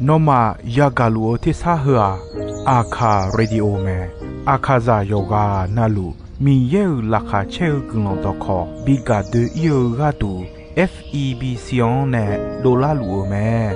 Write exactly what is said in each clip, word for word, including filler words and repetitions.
Nawmaf yagaq luf-eu tersar heu-aq, Aqkaq radio mae. Aqkaqzaq yawqghaq navluf Miqyaer-euq laqkhaq caer-eu guiqlanq dawqkawq bi gaq doe-ir-eu gharduq, F E B C-anr nae dovlar luf-eu mae.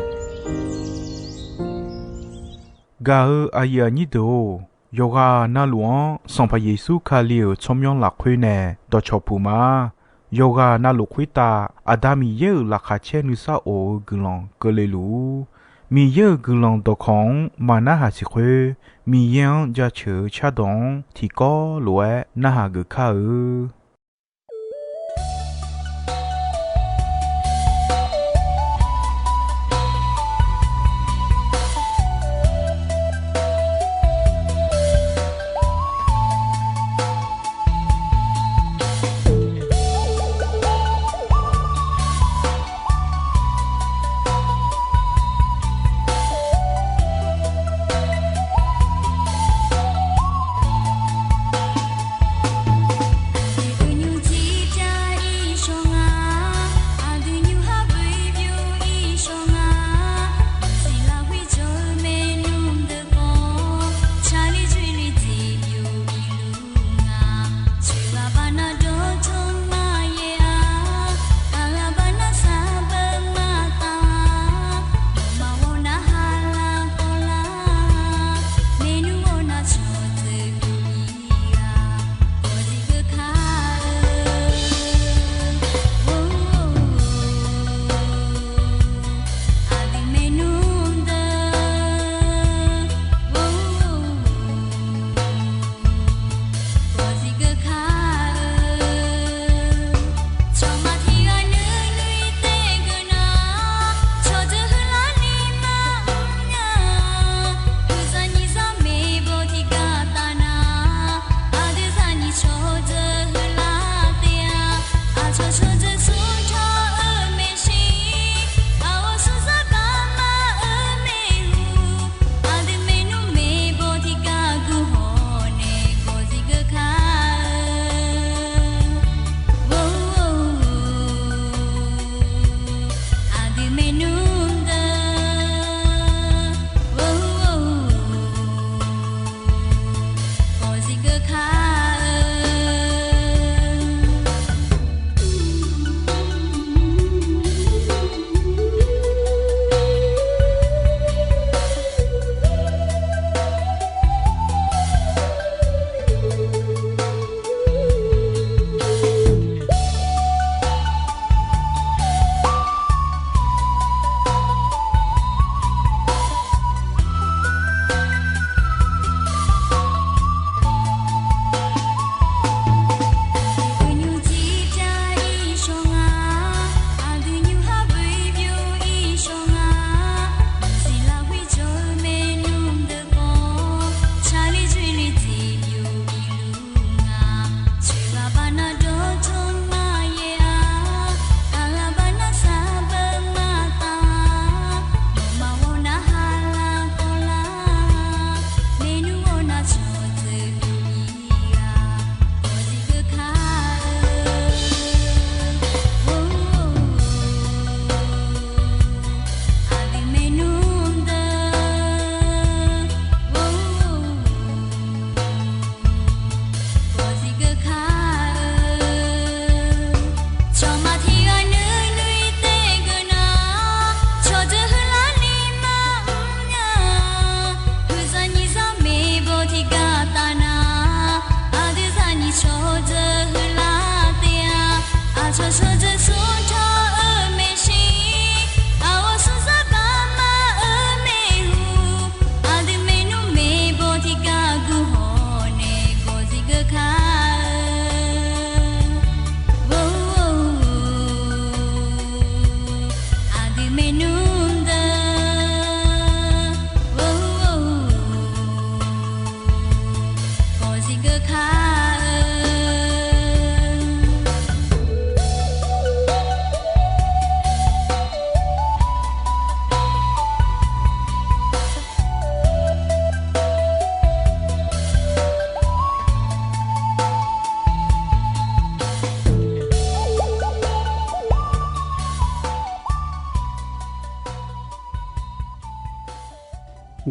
Gaq-eu aqyuif aqnyir deuq-or, yawqghaq navluf-anr Sanqpaq Yeqsur Kali-euq tsawrmyanr lafkhoer nae dawqcawq puq ma. Yawqghaq navluf khoertav Aqda Miqyaer-euq laqkhaq caer nuisar of-eu guiqlanq keuvle luf-ur. Miqyaer-euq guiqlanq dawqkawq-anr maqnarhaq siq khoer, Miqyaer-anr jaceuq-eu cardawq-anr tiqkawv lof-aer narhaq geuf kar-eu.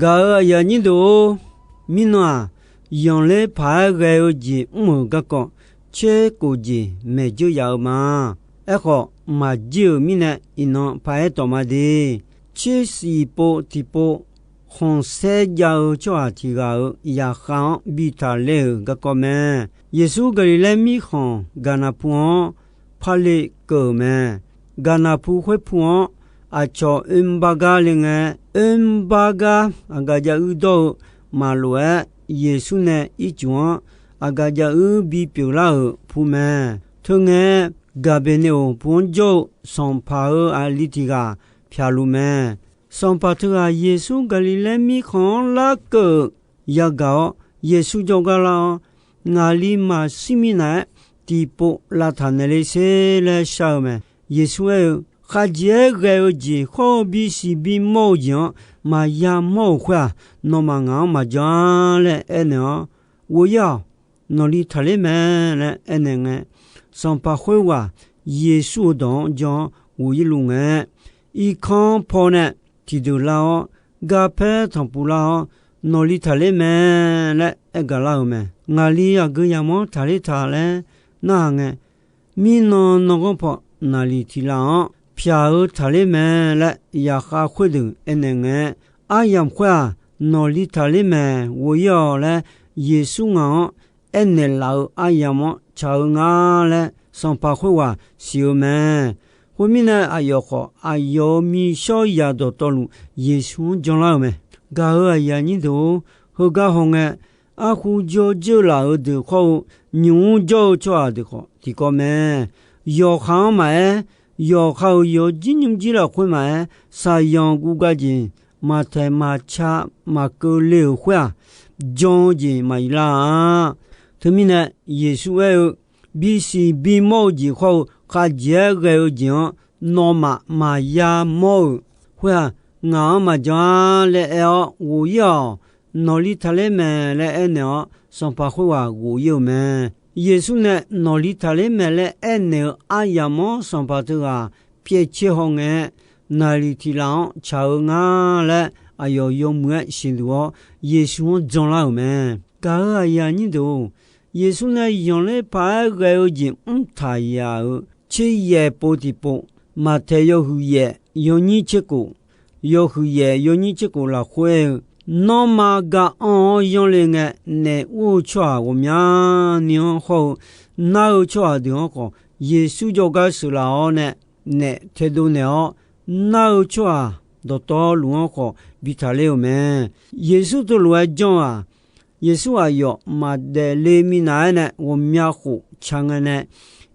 Gaq-euq aqyuif aqnyir deuq-or, mirnan-aq, yanqler paq-aer ghae-eu jeq mr-euq garkawv tserkof jeq maeq dzeur yaf-eu ma. Aerkhawf, maqjir-euq mirnae iqnan paq-aer tawf ma de. Tsersiq pov tiqpov khanqsaer jav-eu tsawrhaq tiq ghaq-euq zaqkhav-anr bi taqler-euq garkawv mae. Yeqsur Gaqliqlaer mirkhanq Gaqnaqpu-anr parle keuv-euq mae. Gaqnaqpu khoerpu-anr aqcawq oermr bar gar le ngae, oermr bar gar aqgaf jav uir dawr-eu maqlof-aer, Yeqsur nae ircuf-anr aqgaf jav uir bipyeuf lar-euq pu mae. Teungae, Gaqbeqneoq pu-anr jawr-eu sanqpaq-euq aqli tiq ghaq pyaq luf mae. Sanqpaq teughaq Yeqsur Gaqliqlaer mirkhanq-anr larkeuv-euq yagaq-awr, Yeqsur jawrgar lar-awr, Ngaqli maqshir minav-aer tiqpov lavtaq naeq le sher laer shar-eu mae. Yeqsur aer-eu, Khaqjeq-aer ghae-eu jeq khawr-eu bisiq bimawr-eu jeq-anr maqya mawr-euq khoer-aq, nawmaf ngaq-anr maqjan-a laer aernaeq-awr, Ghof-ir-awq. Nawqli taqler mae laer aernaeq ngae, sanqpaq khoerghaq Yeqsur-euq dawq-anr jan-awr ghof-ir luf ngae, irkanr paw nae tiqdeuq lar-awr, garpaer tanqpuq lar-awr, Nawqli taqler mae laer aergaq lar-euq mae. Ngaqli aqgeu yamq-anr taqler taq laer narhaq ngae, mirnan nanganr paw naqliq tiq laf-anr pyaq-eu taqler mae laer yaqkhav khoerdeuq aernaeq ngae, aryamq khoer-aq, Nawqli taqler mae, ghof-ir-awq laer Yeqsur ngaq-anr aernaeq laf-eu aryamq-anr tsaq-eu nga laer sanqpaq khoerghaq siq-eu mae. Khoermirnae, aqyawf khawf aqyawf-euq miqshawr zaq dawqtawvluf Yeqsur-anr janlar-euq mae. Gaq-euq aqyuif aqnyir deuq-or, heugar hawngae, arhu jawr dzeur laf-euq deuq khawr-eu nymq-mr jawr-eu tsawrhaq deuq khawf tiqkawv mae. Yawqha-anr maqaer, yawqha-euq yawjir nymrjir lafkhoer maqaer, saqyanq guvga jeq maqtaeq maqca maqkeuv le-euq khoer-aq, jan-eu jeq maqyuif lar-a. Teumirnae, Yeqsur aer-eu, Bisiq bimawr-eu jeq khawr-eu khaqjeq-aer ghae-eu jeq-anr nawmaf maqya mawr-euq khoer-aq, ngaq-anr maqjan-a laer aer-awr ghof-ir-awq. Nawqli taqler mae laer aernaeq-awr, sanqpaq khoerghaq ghof-ir-euq mae. Yeqsur nae Nawqli taqler mae laer aernaeq-eu aryamq-anr sanqpaq teughaq pyaev caer haw ngae, naqliq tiq laf-anr tsaq-eu nga laer aqyawf yawmuiq-aer siqduq-awr, Yeqsur-anr janlar-euq mae. Gaq-euq aqyuif aqnyir deuq-or, Yeqsur nae zanqler paq-aer ghae-eu jeq mrtaq yaf-euq tser yaeq pov tiqpov, Maqtaeq yawhuiq yaeq yawnyir tserkof, yawhuiq yaeq yawnyir tserkof lafkhoer-eu, Nanrma ga anr-awr yanr le ngae, naef ur-eu tsawrhaq ghawqmyani-anr hawr-eu nar-eu tsawrhaq deuq-anr khawf, Yeqsur jawrgar sheuqlaf-awr nae naef taedov naeq-awr, nar-eu tsawrhaq dawqtawvluf-anr khawf bi taqler-euq mae. Yeqsur teulof-aer janr-aq, Yeqsur aqyawf maqdaef le minav-aer nae ghawqmya khof ca ngae nae,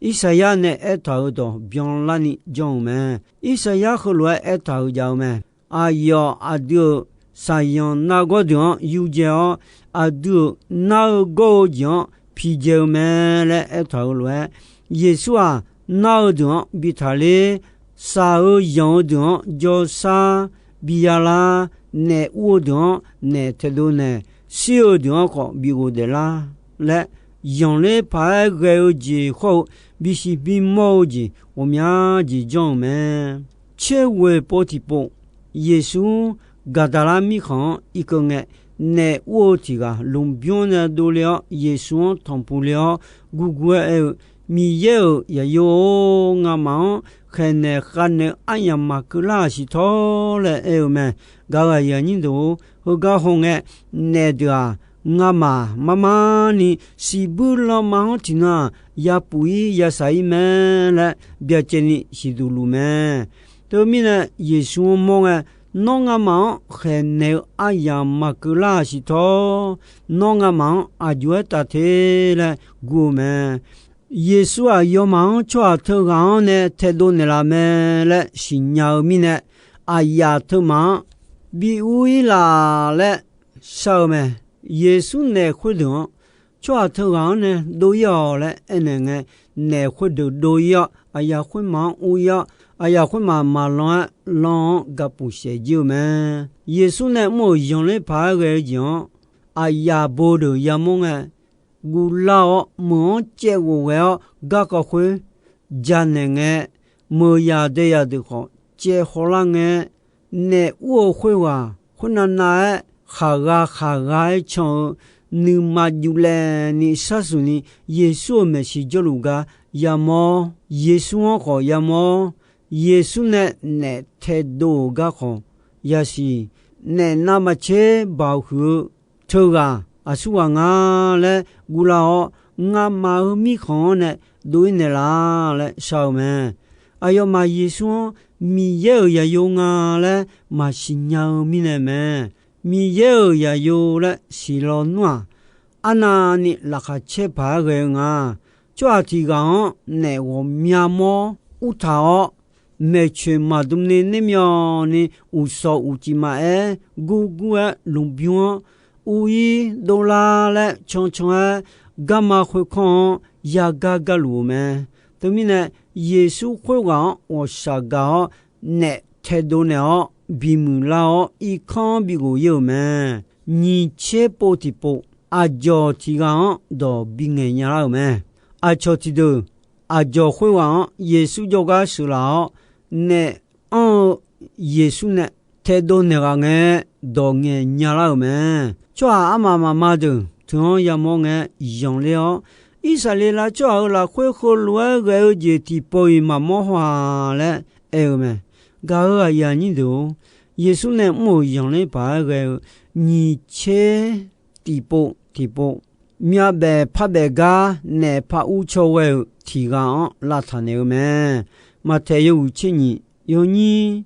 Irsaqyar nae aertaq-euq dawq byanlarni janr-euq mae. Irsaqyar heulof-aer aertaq-euq jav-eu mae. Aqyawf aqdui-euq saqyanq nargawr deuq-anr yudzae-awr, aqdui-euq nar-eu gawr-eu jeq-anr pidzae-eu mae laer aertaq-euq lof-aer, Yeqsur-aq, nar-eu deuq-anr bi taqler, shaq-eu yanq-eu deuq-anr jawrshar bi yalar, naef ur-eu deuq-anr naef taedov naeq, shir-eu deuq-anr khawf bi ghofdaef lar laer, zanqler paq-aer ghae-eu jeq hawr-eu bisiq bimawr-eu jeq ghawqmya jeq janr-euq mae. Tser ghoeq pov tiqpov, Yeqsur Gaqdaqlar mirkhanq-anr irkeuv ngae, naef ur-eu tiq ghaq lmqbymr nae dovle-awr, Yeqsur-anr tanqpuq le-awr gurgur-aer aer-eu, Miqyaer-euq yaqyo-or, ngamaf-anr khaeqnaeq khavnaeq-eu aryamq maqkeuv lar-aq siqtawr laer aer-eu mae. Gaq-euq aqyuif aqnyir deuq-or, heugar hawngae, naef deuq-aq, ngamaf marmarni siqbuir lanma-anr tiqnan-aq, yapuf-ir yashaq-ir mae laer byacaevni siqduq luf mae. Teumirnae, Yeqsur-anr mawr ngae, Nawr ngamaf-anr khaeqnaeq-eu aryamq maqkeuv lar-aq siqtawr, nawr ngamaf-anr aqjox-aer taf te laer gur-eu mae. Yeqsur aqyawfmaf-anr tsawrhaq teughaq-anr nae taedov naeqlaf mae laer siqnya-eu mirnae, aqyaf teumaf-anr bi ur-ir laf laer shar-eu mae. Yeqsur naef khoerdeuq-anr tsawrhaq teughaq-anr nae dov-ir-awq laer aernaeq ngae, naef khoerdeuq dov-ir-awr, aqyaf khoermaf-anr ur-ir-awr, aqyaf khoermaf maqlan-aer lan-anr gapuf saef jir-eu mae. Yeqsur nae mr-euq zanqler paq-aer ghae-eu jeq-anr aqyaf bo deuq yamawr ngae, guvlar-awr meuq-anr caev ghof ghae-awr garkawv khoer janaeq ngae, meuq yaq dae yaq deuq khawf caev hawlar ngae, naef ur-eu khoerghaq khoernav nav-aer khaqgha khaqgha-aer can-eu nuima juvlaev ni sharsuq ni Yeqsur-euq maeqshi jawrluf gar yamawr. Yeqsur-anr khawf yamawr. Yeqsur nae naef taedov-euq garkawv yasiq. Naef navmaqtser baoq huiq-eu teughaq aqsurghaq nga laer guvlar-awr, ngamaf-euq mirkhanq-anr nae dov-ir naeqlaf laer shar-eu mae. Aqyawfmaf Yeqsur-anr Miqyaer-euq zaqyo nga laer maqsiq nya-eu mirnae mae. Miqyaer-euq zaqyo laer siqlaw nmr-aq, arnavni laqkhaq caer paq-aer ghae-eu nga. Tsawrhaq tiq ghaq-anr naef ghawqmya mawr urtaq-awr, maeqtsoeq maqdm ni ner myawq ni uqshawq uqcif maqaer gurgur-aer lmqbymr-anr ur-ir dovlar laer cancan-aer garma khoerkanr-anr yagar garluf-euq mae. Teumirnae, Yeqsur khoerghaq-anr ghawqshaq gaq-awr naef taedov naeq-awr bimuiq lar-awr irkanr-anr bighof ir-euq mae. Nyiq tser pov tiqpov aqdzawq tiq ghaq-anr dawq bingaeq nya lar-euq mae. Aqcawq tiqdeuq aqdzawq khoerghaq-anr Yeqsur jawrgar sheuqlaf-awr, naef anr-eu Yeqsur nae taedov naeq ghaq ngae dawq ngaeq nya lar-euq mae. Tsawrhaq armaf mafma deuq teu-anr yamawr ngae zanqler-awr, Irsaqleqlav tsawrhaq-euq lafkhoer heulof-aer ghae-eu jeq tiqpov-iq maqmawr haw-a laer aer-eu mae. Gaq-euq aqyuif aqnyir deuq-or, Yeqsur nae mr-euq zanqler paq-aer ghae-eu nyiq tser tiqpov tiqpov myavbaef parbaef gar naef par ur caw ghae-euq tiq ghaq-anr lavtaq naeq-eu mae. Maqtaeq yawhuiq tser nyiq, yawnyir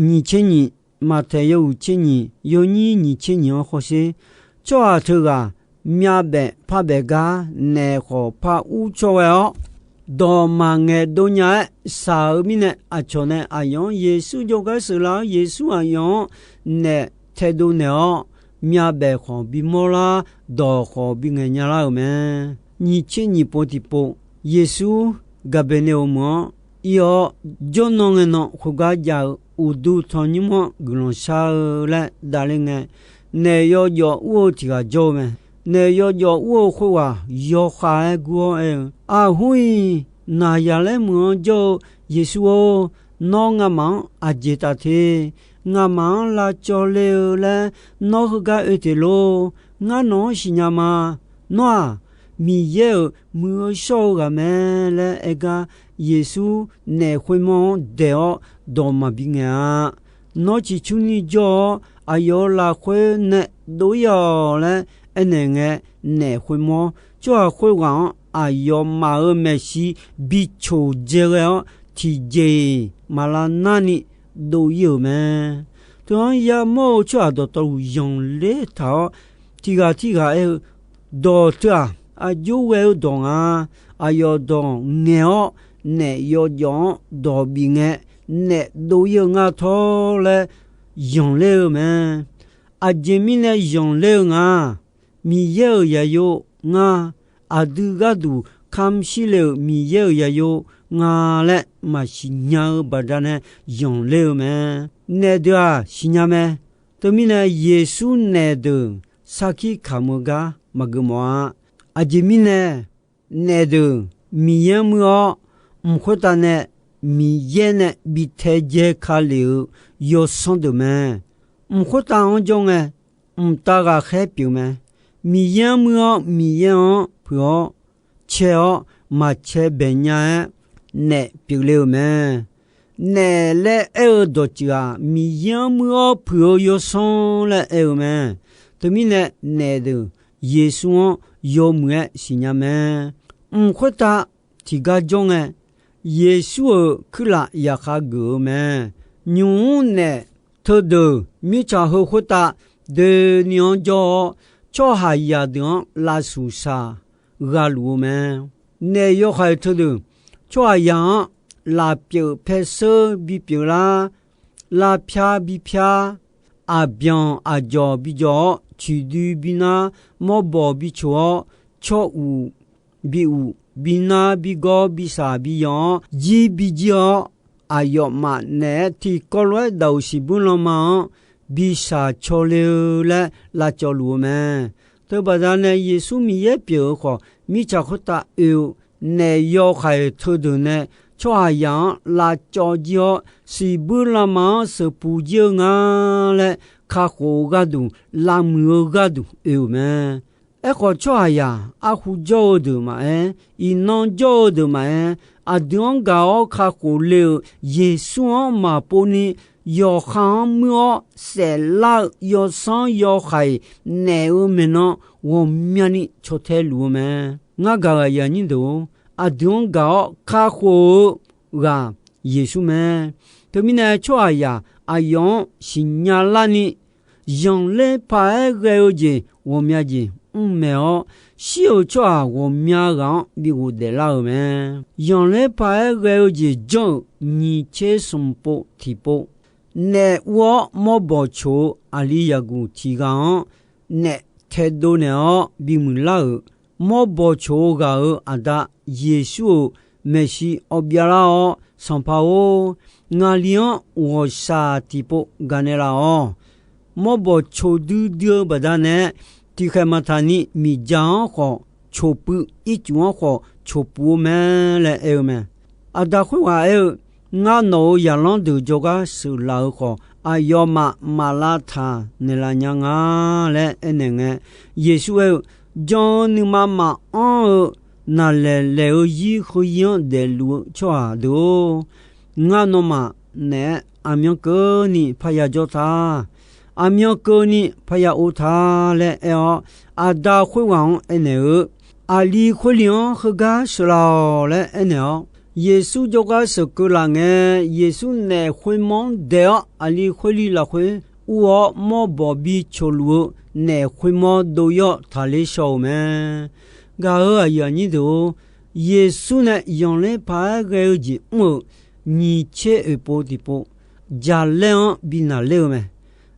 nyiq tser nyiq, Maqtaeq yawhuiq tser nyiq, yawnyir nyiq tser nyiq-anr hawsher. Tsawrhaq teughaq myavbaef parbaef gar naef khawf par ur caw ghae-awr, dawq maqngaeq dov nya-aer shaq-eu mirnae, aqcawq nae aqyawf-anr Yeqsur jawrgar sheuqlaf-awr, Yeqsur aqyawf-anr naef taedov naeq-awr, myavbaef khawf bimawr lar, dawq khawf bingaeq nya lar-euq mae. Nyiq tser nyiq pov tiqpov, Yeqsur Gaqbeqneqhoq meuq-anr ir-awr, jawrnan ngae nan khoergar jav-eu uqduq tanqnymr-anr guiqlanq shar-eu laer davler ngae, naef yawjawf ur-eu tiq ghaq jawr-eu mae. Naef yawjawf ur-eu khoerghaq yawkhav-aer gur-awr aer-eu, Aqhur-iq, Naqzaqlaer meuq-anr jawr-eu Yeqsur-or, nawr ngamaf-anr aqjeq taf te? Ngamaf-anr lavcawv le-eu laer nawr heugar oe teq lor. Ngar nawq-anr siqnya ma. Nawr-aq, Miqyaer-euq muiq-eu shawr-eu ghaq mae laer aer gar, Yeqsur naef khoermawr-anr daeq-awr dawq maqbi ngaeq-a. Nawr ciqcurni jawr-awr, aqyawf-euq lafkhoer nae dov-ir-awq laer aernaeq ngae, naef khoermawr tsawrhaq khoerghaq-anr aqyawfmaf-euq maeqshi bi coqdzae ghae-awr, tiqjeq-iq maq lavnarni dov-ir-euq mae. Teu-anr yamawr-eu tsawrhaq dawqtawvluf zanqler taq-awr, tiq ghaq tirghaq aer-eu, Dawq teu-aq, aqjox ghae-eu dawq nga. Aqyawf dawq ngaeq-awr, naef yawjawf-anr dawq bif ngae, naef dov-ir-eu ngar tawr laer zanqler-eu mae. Aqjeq mirnae zanqler-eu nga. Miqyaer-euq zaqyo nga. Aqdui gharduq kamq shir le-euq Miqyaer-euq zaqyo nga laer maqsiq nya-eu baqdanae zanqler-eu mae. Naef deuq-aq siqnya mae. Teumirnae Yeqsur naef deuq sarkir kamq-eu gar maqgeuf mawf-a. Aqjeq mirnae naef deuq Miqyaer-anr muir-awr, mq khoertav nae Miqyaer nae bi taedzae ka lef-eu yawsanr deuq mae. Mq khoertav-anr jawr ngae, mqtav ghaqkhaer pyeuf mae. Miqyaer-anr muir-awr, Miqyaer-anr puiq-awr, cae-awr maqcae baeq nya-aer naef pyeufle-euq mae. Naef laer aer-eu dawqtsuif-aq, Miqyaer-anr muir-awr puiq-eu yawsanr laer aer-eu mae. Teumirnae naef deuq Yeqsur-anr yawmuiq-aer siqnya mae. Mq khoertav tiqgar jawr ngae, Yeqsur-euq kuirlaf yaqkhav geuf-eu mae. Nymq-mr naef teudeuq mirtsaq heu khoertav doeni-anr jawr-awr, tsawrhaqzaq deuq-anr lavshuq shaq ghaluf-eu mae. Naef yawhaiq teudeuq tsawrhaqzaq-anr lafpyeuf paer sheur bipyeuf lar, lavpyar bipyar, aqbyanq aqjawq bijawq-awr, ciqdui binar, mawrbawq bicoq-awr, tsawr uq bi uq, binar bigawr, bishaq biyanq-awr, jir bijir-awr, aqyawfmaf naeq-aer tiqkawv lof-aer daqoq siqbur lanma-anr bishaq cawle-eu laer lavcawv luf-eu mae. Teubaqda nae Yeqsur Miqyaer pyeuf-eu khawf, mirtsaq khoertav oe-eu naef yawhaiq teudeuq nae tsawrhaqzaq-anr lavcawv jir-awr, siqbuir lanma-anr sheuqpuq jir-eu nga laer kakhof-eu gharduq, lavmuiq-eu gharduq oe-euq mae. Aerkhawf, tsawrhaqzaq arhu jawr-eu deuq maqaer, iqnan jawr-eu deuq maqaer, aqdui-anr gaq-awr kakhof le-euq Yeqsur-anr maqpov ni, yawqha-anr muir-awr saeflar-eu yawsanr yawhaiq naef-eu maeqnan ghawqmyani caw tae luf-eu mae. Ngar gaq-euq aqyuif aqnyir deuq-or, aqdui-anr gaq-awr kakhof-eu ghaq Yeqsur mae. Teumirnae, tsawrhaqzaq aqyawf-anr siqnya larni, zanqler paq-aer ghae-eu jeq ghawqmya jeq mrmaeq-awr, shir-euq tsawrhaq ghawqmya ghaq-anr bi ghofdaef lar-euq mae. Zanqler paq-aer ghae-eu jeq janr-euq nyiq tser smq pov tiqpov, naef ur-awr mawrbawq coq-eu aqli yaqguq tiq ghaq-anr naef taedov naeq-awr bimuiq lar-euq, mawrbawq coq-eu ghaq-euq Aqda Yeqsur-euq maeqshi awv byav lar-awr, Sanqpaq-or, ngaqli-anr ghawqshaq tiqpov gaqnaeq laf-awq. Mawrbawq coq duidui-eu baqdanae, tiqkhaeq maqtaq ni miqdzaq-anr khawf coq puiv, ircuf-anr khawf coq puiv-eu mae laer aer-eu mae. Aqda khoerghaq aer-eu, Ngar nawq-euq zaqlanr deuq jawrgar sheuqlaf-eu khawf, aqyawfmaf maq lavtaq naeqlaf nya nga laer aernaeq ngae, Yeqsur aer-eu, Jan-eu nuima maqanr-eu naqlaeq laeq-eu zir heu zir-anr daefluf-eu tsawrhaq deuq-or, ngar nawmaf naeq-aer aqmyan keuvni parya jawr ta, aqmyan keuvni parya or ta laer aer-awr, Aqda khoerghaq-anr aernaeq-eu, Aqli khoerli-anr heugar sheuqlaf-awq laer aernaeq-awr, Yeqsur jawrgar sheuqkeuv laf ngae, Yeqsur naef khoermawr-anr daeq-awr, aqli khoerli lafkhoer ur-awr, mawrbawq bi coqluf-eu naef khoermawr dov-ir-awr taqler shaw-euq mae. Gaq-euq aqyuif aqnyir deuq-or, Yeqsur nae zanqler paq-aer ghae-eu jeq mr-euq nyiq tser oeq pov tiqpov, jaqlaer-anr bi naqler-eu mae.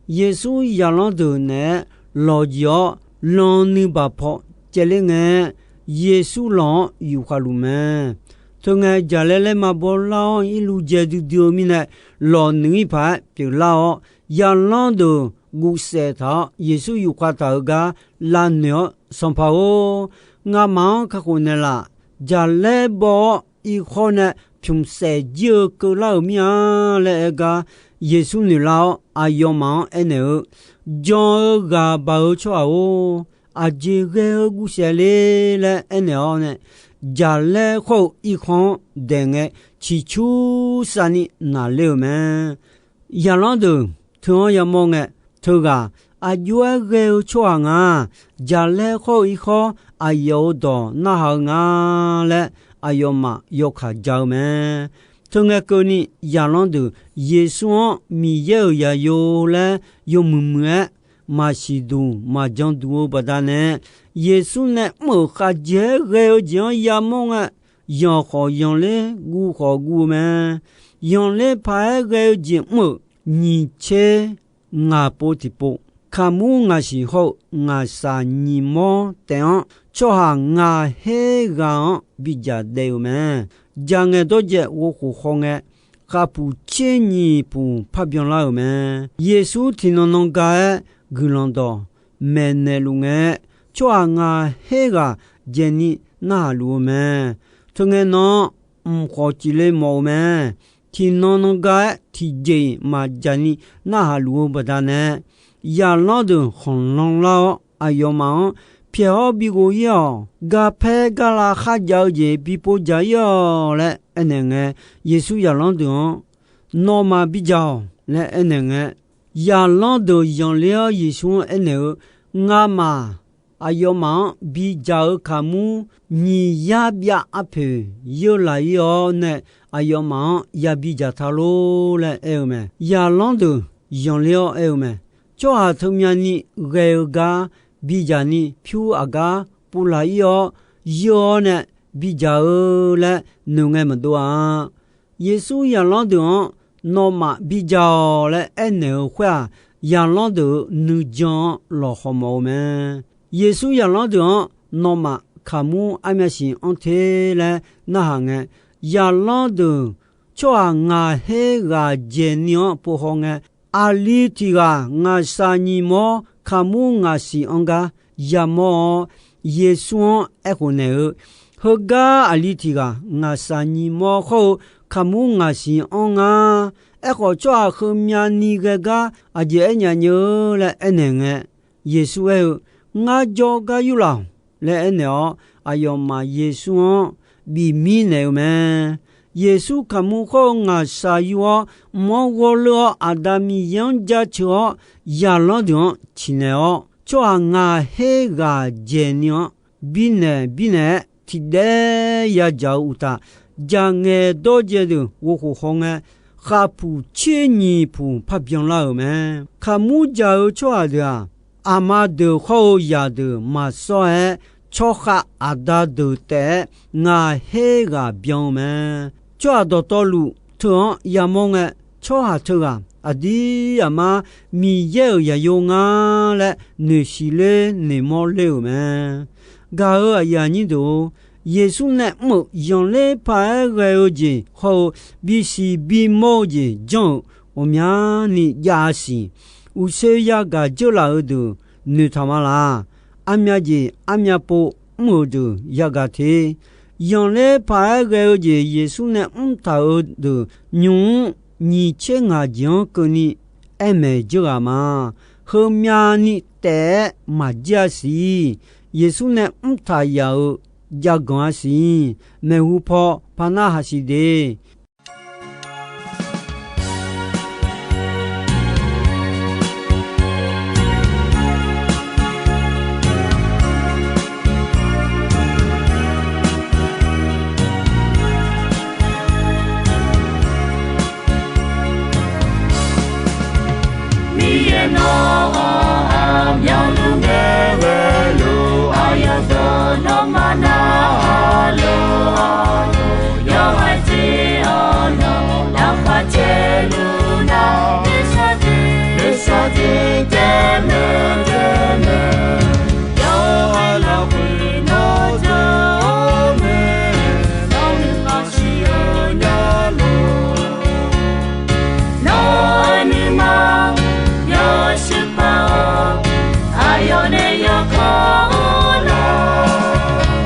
Yeqsur zaqlanr deuq naeq-aer lawqjeq-awr, lan nuibaq paw caevler ngae, Yeqsur lawq-anr yufkhav luf mae. Teungae, jaqlaer laer maqbaw lar-awr, irluv jae duidui-eu mirnae, lawq nuiq-ir paq-aer pyeuflar-awr, zaqlanr deuq guvsaef taq-awr, Yeqsur yufkhav taq-euq gar lavnoeq-awr, Sanqpaq-or, ngamaf-anr kakhof naeqlaf. Jaqlaer baw-awr, irkhawr nae pymqsaef jir-eu keuvlar-euq mir-a laer aer gar, Yeqsur noeqlar-awr, aqyawfmaf-anr aernaeq-eu, Jan-eu ghaq baq-eu tsawrhaq-or, aqjeq ghae-eu guvsaef le laer aernaeq-awr nae, jaqlaer khawr-eu irkhawr-anr daeq ngae, ciqcur savni naqler-euq mae. Zaqlanr deuq teu-anr yamawr ngae, teughaq aqjox-aer ghae-eu tsawrhaq nga. Jaqlaer khawr-eu irkhawr aqyawf-euq dawq narhaq-eu nga laer aqyawfmaf yawkaq ja-eu mae. Teungae keuvni zaqlanr deuq Yeqsur-anr Miqyaer-euq zaqyo laer yawmuiq muiq-aer maqsiq duq maqjan duq-eu baqdanae, Yeqsur nae mr-euq khavjeq-aer ghae-eu jeq-anr yamawr ngae, zanq khawf zanqler, guv khawf guv-eu mae. Zanqler paq-aer ghae-eu jeq mr-euq nyiq tser ngaq pov tiqpov, kaqmur ngaqsiq hawr-eu ngaqshaq nyiq mawr taef-anr tsawrhaq ngaq her ghaq-anr bidzaq daef-euq mae. Dzaq ngaeq dawrjaev ghovkhof hawngae, khavpuq tser nyiq puq parbyan lar-euq mae. Yeqsur tiqnan nan ga-aer guiqlanq dawq maeqnaeq luf ngae, tsawrhaq ngaq her ghaq dzaeqni narhaq luf-eu mae. Teungae nan-anr mq khawf cifle mawf-eu mae. Tiqnan nan ga-aer tiqjeq-iq maqdzaq ni narhaq luf-eu baqdanae, zaqlanr deuq khanqlan lar-awr aqyawfmaf-anr, Pyaeq-awr bi ghof-ir-awq. Garpaer garlav kharjav-eu jeq bi pov dzaq-ir-awq laer aernaeq ngae, Yeqsur zaqlanr deuq-anr, Nawmaf bidzaq-awq laer aernaeq ngae, zaqlanr deuq zanqler-awr Yeqsur-anr aernaeq-eu, Ngamaf aqyawfmaf-anr bidzaq-eu kaqmur nyiq yar byav arpoeq yeurlaq-ir-awr nae, aqyawfmaf-anr yabi dzaqtaq lor laer aer-eu mae. Zaqlanr deuq zanqler-awr aer-eu mae. Tsawrhaq teumyani ghae-eu gar bidzaq ni pyur aqgar puvlaq-ir-awr, yeur-awr nae bidzaq-eu laer noeqngae maqdov-a. Yeqsur zaqlanr deuq-anr, Nawmaf bidzaq-awq laer aernaeq-eu khoer-aq, zaqlanr deuq-euq nuijan-anr lawqhaw mawf-eu mae. Yeqsur zaqlanr deuq-anr, Nawmaf kaqmur armyasiq anr te laer narhaq ngae, zaqlanr deuq tsawrhaq ngaq her ghaq dzaeqni-anr pov haw ngae, aqli tiq ghaq ngaqshaq nyiq mawr kaqmur ngaqsiq anr gar yamawr-awr, Yeqsur-anr aerkhof naeq-eu, Heugar aqli tiq ghaq ngaqshaq nyiq mawr hawr-eu kaqmur ngaqsiq anr nga. Aerkhawf, tsawrhaq heumyavni ghae gar aqjeq aernya nyeu-eu laer aernaeq ngae, Yeqsur aer-eu, Ngar jawrgar yurlaf-awq laer aernaeq-awr, aqyawfmaf Yeqsur-anr bif mirnaeq-eu mae. Yeqsur kaqmur khawr-eu ngaqshaq yur-awr, mq-anr ghawrleur-awr, Aqda Miqyaer-anr jaceuq-awr, zaqlanr deuq-anr ciqnaeq-awr, tsawrhaq ngaq her ghaq dzaeqni-anr birnaeq birnaeq-aer tiqdaer yadzaq-eu uqtaf, dzaq ngaeq dawrdzae deuq ghovkhof hawngae, khaqpuq tser nyiq puq parbyan lar-euq mae. Kaqmur dzaq-eu tsawrhaq deuq-aq, aqma deuq hawr-eu zaqdeuq maqsawr-aer, tsawrkhav aqda deuq taef-aer ngaq her ghaq byan-eu mae. Tsawrhaq dawqtawvluf teu-anr yamawr ngae, tsawrhaq teughaq aqdir aqmar Miqyaer-euq zaqyo nga laer noeqsiq ler noeqmawr ler-euq mae. Gaq-euq aqyuif aqnyir deuq-or, Yeqsur nae mr-euq zanqler paq-aer ghae-eu jeq hawr-eu bisiq bimawr-eu jeq janr-euq ghawqmyani jav-a siq. Uqshoe yagaq dzeurlaf-eu deuq noeqtaq ma laq. Armyav jeq armyav pov mr-euq deuq yagaq te. Zanqler paq-aer ghae-eu jeq Yeqsur nae mrtaq-euq deuq nymq-mr nyiq tser ngaq jeq-anr keuvni aer maeq dzeur ghaq ma. Heumyavni taef-aer maqjir-a siq. Yeqsur nae mrtaq yaf-euq jav ganq-a siq. Maeqhu paw par narhaq siq de. Miqyaer nawr-aq, aqmyanluf ngae ghaeluf-eu aqyawf deuq nawmaf narhaq luf-awr, yawhaiq tser-awr nawq lafkhoer caevluf nar, nuisar tiq nuisar tiq taef maeq taef maeq, yawqghaq lafkhoer nawr jawr-eu mae. Nawr nuima siq-eu nya luf, nawr-eu nuima yawshuif paq-awr, aqyawf nae yawkawr-eu lar.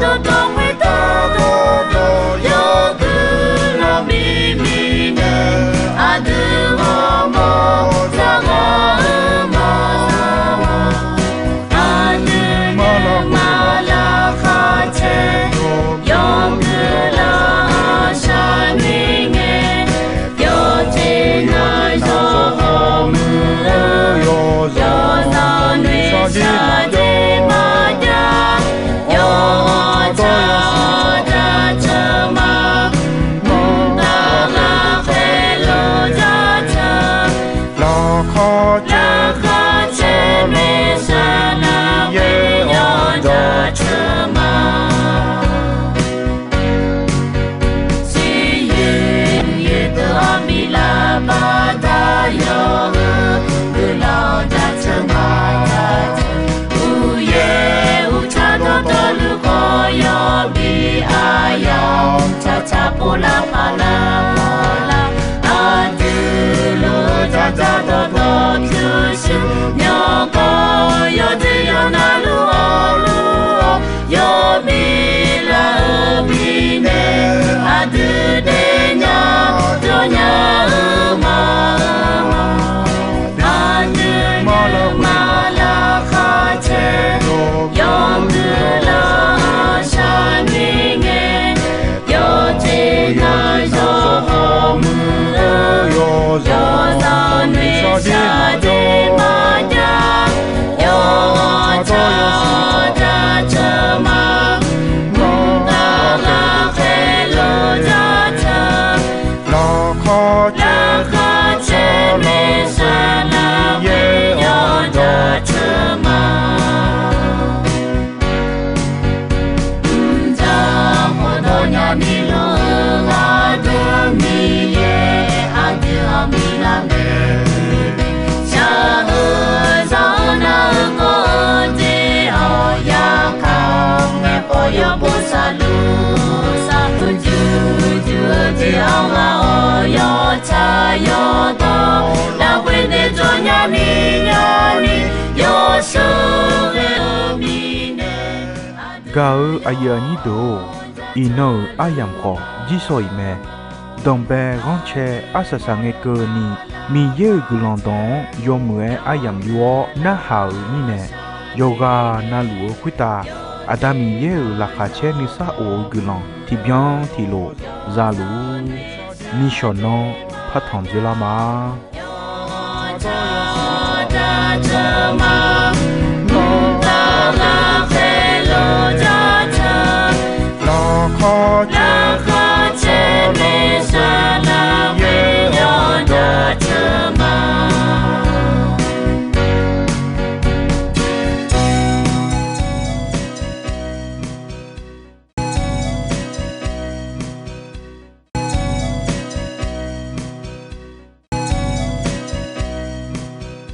dawqtawv khoertav dawqtawv yawguiq lanq bi mirnae, aqdui ghawrmawr dzarghaq-eu ma. Aqdui nuima laqkhaq caer yawguiq lanq shar ni ngae, yawqjeq navzawr hawmuiq-eu yawzanr noeqshaq jeq maqjav, yawqha cawq jaceuq ma. Mqtav ghaqkhaer luf jaceuq, laqkhaq caer maeqshaq nar yaer-awr jaceuq ma. Siqyoeq yoeqdeuq-anr bi lavbaq dar yawq-eu guiqlanq jaceuq ma. Uqyaer uqtsaq dawqtawvluf khawf yawbi aqyawf tsaqtsaq pov lar paq lar paq lar, aqdui luf-eu dzaqdzaq dawqtawv pyurshuir myawqganq yawdzer yawqnav luf-awr luf-awr yawbi lar-eu mirnae, aqdui daefnya jawrnya-eu ma. Aqdui nuima laqkhaq caer yawguiq lanq shar ni ngae, yawqjeq navzawr hawmuiq-eu yawzanr noeqshaq jeq maqjav, yawqha cawq jaceuq ma. Mqtav ghaqkhaer luf jaceuq, laqkhaq caer maeqshaq nar yaer-awr jaceuq ma. Mqdzaq khofdawq nyani luf-eu gharduq Miqyaer aqdui-anr bi lar mae. Shaq-eu zanq-eu nar-eu kawv-eu jeq-awq yarkaq-eu ngaeqkhawf yawbo saqluf saqluf juq juq-eu jeq-anr ghaq-awr yawtsaq yawdawr lafkhoer daef jawr nyani nyani yawsheuq ghae-eu mirnae. Gaq-euq aqyuif aqnyir deuq-or, iqnan-euq aryamq khawf jirsawq iq mae. Danqbae ghanrcae arsaq saq ngae keuvni, Miqyaer-euq guiqlanq dawq-anr yawmuiq-aer aryamq yur-awr narhaq-euq mirnae, yawqghaq navluf-eu khoertav Aqda Miqyaer-euq laqkhaq caer nuisar of-eu guiqlanq tiqbyan tiqlof za luf-ur. Nishawq nanr partanq dzoerlar ma.